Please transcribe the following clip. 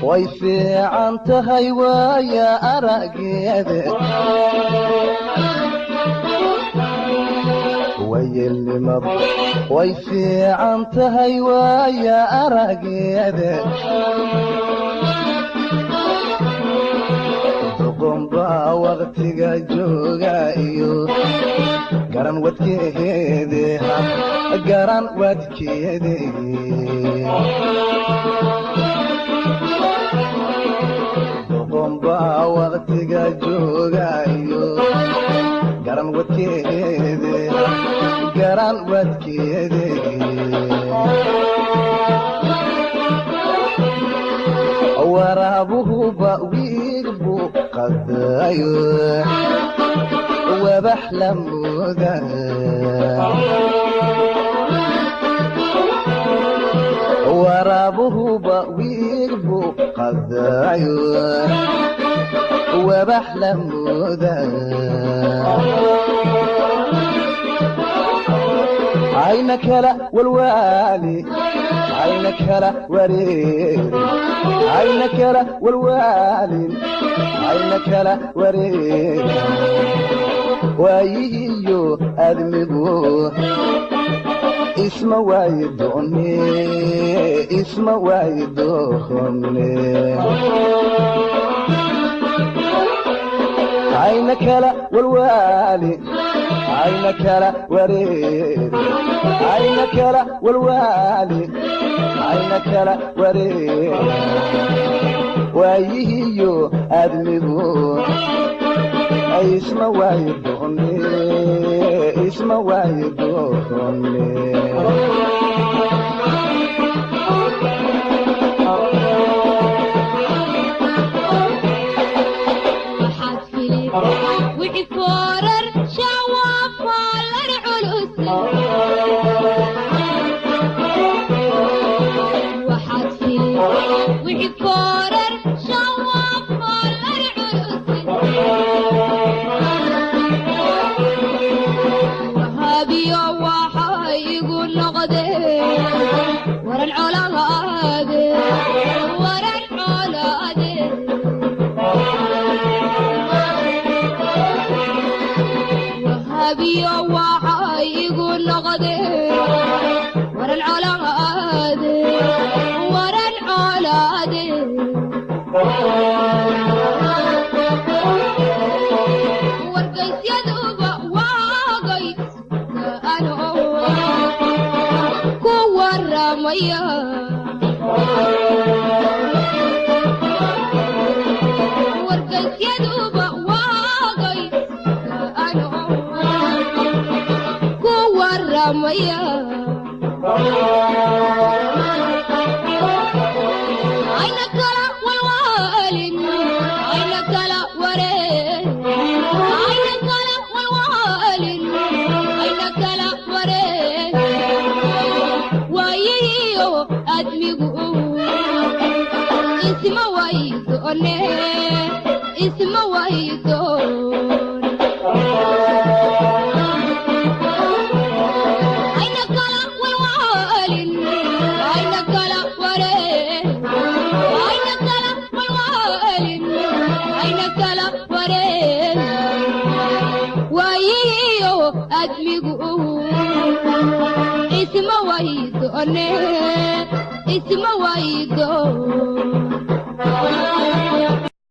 Way fiican tahay waaya araggeeda, wayelnimadu way fiican tahay waaya araggeeda. Doqonbaa waqtiga jooga iyo garan wadkeede, garan wadkeede. Doqonbaa waqtiga jooga iyo garan wadkeede, garan wadkeede. Waraabuhuba wiig buu qadayo wabax la mooda, waraabuhuba wiig buu qadayo wabax la mooda. Ayna kala walwaali, ayna kala wareeri, ayna kala walwaalin, ayna kala wareeri. Waayihiyo admigu isma waayi doone, isma waayi doone. Ayna kala walwaali, ayna kala wareeri, ayna kala walwaali, ayna kala wareeri. Waayihiyo admigu isma waayi doone, isma waayi doone. Wixii foorar shawafaalar culus, waxaad fili wixii foorar shawafaalar culus. Wahaabiyo waxay igu noqdeen waran colaade, waran colaade. Wahabiyo waxay igu noqdeen waran colaade, waran colaade. Wargaysyaduba waagay ano ku waramaya, wargaysyaduba waagay ano ku waramaya. Ayna kala walwaalin, ayna kala wareen, ayna kala walwaalin, ayna kala wareen. Waayihiyo admigu isma waydoone, isma waydoon. Ayna kala walwaalin, ayna kala wareen, ayna kala walwaalin, ayna kala wareen. Waayihiyo admigu isma waydoone, isma waydoon.